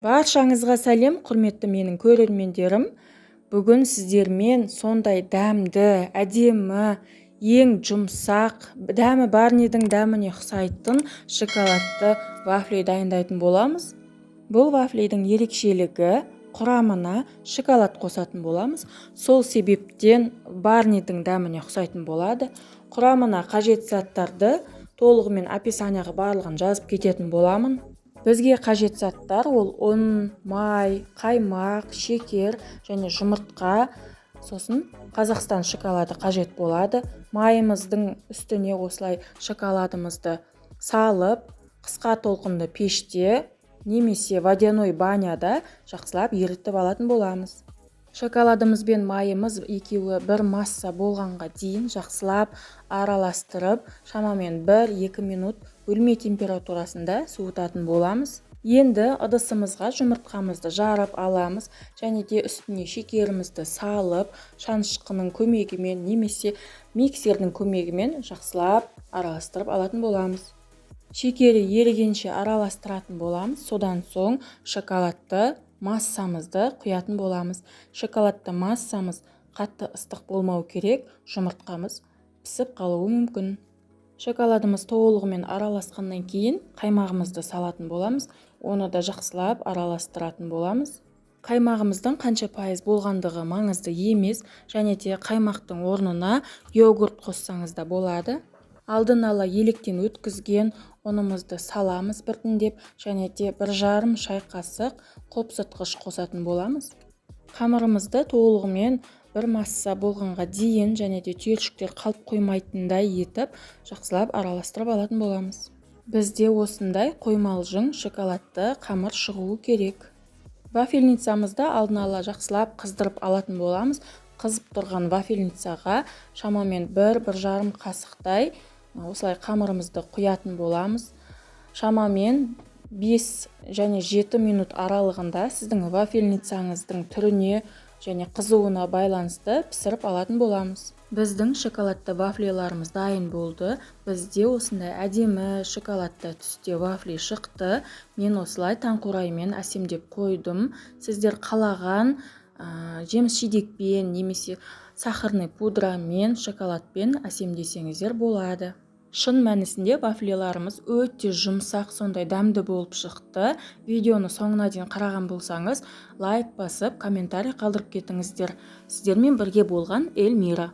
Баршаңызға сәлем, құрметті менің көрермендерім! Бүгін сіздермен сондай дәмді, әдемі, ең жұмсақ, дәмі Барнидің дәміне ұқсайтын шоколадты вафли дайындайтын боламыз. Бұл вафлидің ерекшелігі: құрамына шоколад қосатын боламыз. Сол себептен Барнидің дәміне ұқсайтын болады. Құрамына қажет заттарды толығымен описанияға барлығын жазып кететін боламын. Бізге қажет заттар: ол ұн, май, қаймақ, шекер және жұмыртқа, сосын Қазақстан шоколады қажет болады. Майымыздың үстіне осылай шоколадымызды салып, қысқа толқынды пеште немесе водяной баняда жақсылап ерітіп алатын боламыз. Шоколадымыз бен майымыз екеуі бір масса болғанға дейін жақсылап араластырып, шамамен 1-2 минут бөлме температурасында суытатын боламыз. Енді ыдысымызға жұмыртқамызды жарып аламыз және де үстіне шекерімізді салып, шанышқының көмегімен немесе миксердің көмегімен жақсылап араластырып алатын боламыз. Шекері ерігенше араластыратын боламыз. Содан соң шоколадты массамызды құятын боламыз. Шоколадты массамыз қатты ыстық болмау керек, жұмыртқамыз пісіп қалуы мүмкін. Шоколадымыз толығымен араласқаннан кейін қаймағымызды салатын боламыз. Оны да жақсылап араластыратын боламыз. Қаймағымыздың қанша пайыз болғандығы маңызды емес және де қаймақтың орнына йогурт қоссаңыз да болады. Алдын ала електен өткізген ұнымызды саламыз біртіндеп және де 1,5 шай қасық қопсытқыш қосатын боламыз. Қамырымызды толығымен бір масса болғанға дейін және де түйіршіктер қалып қоймайтындай етіп жақсылап араластырып алатын боламыз. Бізде осындай қоймалжың шоколадты қамыр шығуы керек. Вафельницамызды алдын ала жақсылап қыздырып алатын боламыз. Қызып тұрған вафельницаға шамамен 1-1,5 қасықтай осылай қамырымызды құятын боламыз. Шамамен 5 және 7 минут аралығында, сіздің вафельницаңыздың түріне және қызуына байланысты, пісіріп алатын боламыз. Біздің шоколадты вафлиларымыз дайын болды. Бізде осындай әдемі шоколадты түсте вафли шықты. Мен осылай таңқураймен әсемдеп қойдым. Сіздер қалаған жеміс жидекпен немесе сахарный пудрамен, шоколадпен әсемдесеңіздер болады. Шын мәнісінде вафлиларымыз өте жұмсақ, сондай дәмді болып шықты. Видеоны соңына дейін қараған болсаңыз, лайк басып, комментарий қалдырып кетіңіздер. Сіздермен бірге болған Эльмира.